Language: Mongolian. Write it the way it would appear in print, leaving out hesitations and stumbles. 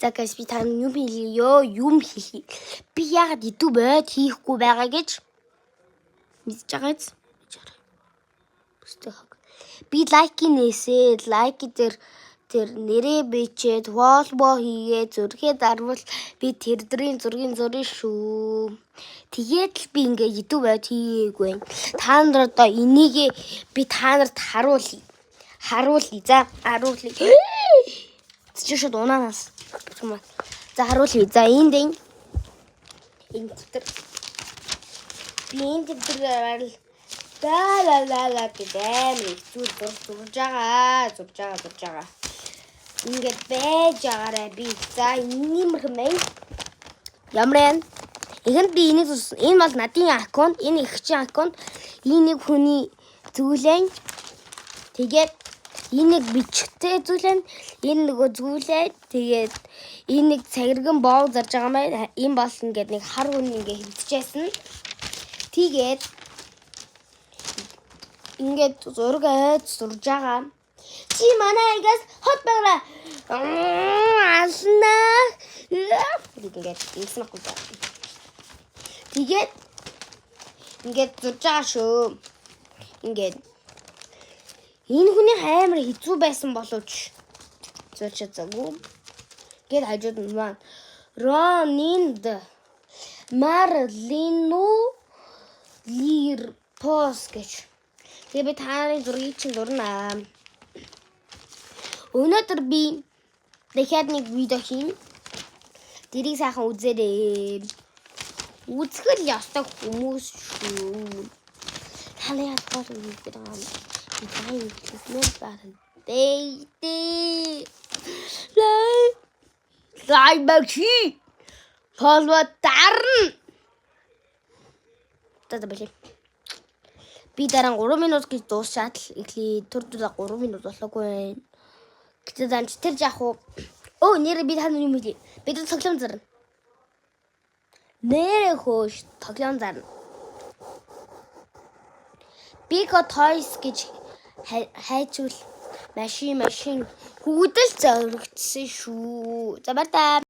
За guys, би та юм хэлье ёо, юм хэлье. Би яагаад YouTube ойд хийхгүй байгаа гэж мэдж байгаа биз? Бүстэй хог. Би like нээсээ, like дээр тэр нэрээ бичээд, follow хийгээ, зүрхээ дарвал би тэр дөрийн зургийн зурна шүү. Тэгээд л би ингээ YouTube ойд хийгээгүй. Та нар одоо энийг би та нарт харуулъя. Харуулъя. За, харуулъя. Чи шууд унаанаас. За, харуулъя. За, энд энэ энэ дэвтэр. Би энэ дэвтэрээр ла ла ла ла гэж амар их зүйл зурж зурж байгаа. Зурж байгаа, зурж байгаа. Ингээд байж байгаарай би. За, иймэрхэн байна. Ямар юм? Эхэнд би энийг зурсан. Энэ бол надын аккаунт, энэ эгчийн аккаунт. Энэ нэг хүний зүйлэн. Тэгээд энэ нэг бичгтэй зүйлэн, энэ нөгөө зүйлээ. Тэгээд энэ нэг цагирган боог зарж байгаа юм байна. Энэ бол ингээд нэг хар хүн ингээд хөвдөжсэн. Тэгээд ингээд зураг айд зурж байгаа. Чи манай аягаас хот байгаараа. Алнаа. Ингээд ингэсэн байхгүй. Тэгээд ингээд зурж байгаа шүү. Ингээд энэ хүний амар хэцүү байсан боловч зурж чадсаагүй. Гээд хажууд нь маань Ронинд Марлину Лирпос гэж. Тэгээ би та нарын зургийг чинь зурнаа. Өнөөдөр би дахиад нэг видео хийн. Тэрийг сайхан үзээрэй. Үзэх л ёстой хүмүүс шүү. Та нар ядгал үзэх гэдэг юм. Би тань хэлмээр байна. Дэй. Лай. Лай багши. Follow дарна. За, болъё. Би дараа 3 минут гэж дуусчаад л эхлэе. Түр түр 3 минут болоогүй байна. Гэтэ занч тэр жаах уу. Өө, нэрээ би та нар юм хэлье. Бид тоглоом зарна. Нэрээ хөөш тоглоом зарна. Bigo Toys гэж хайчвал машин машин хүүдэл зоригдсон шүү. За, баяртай.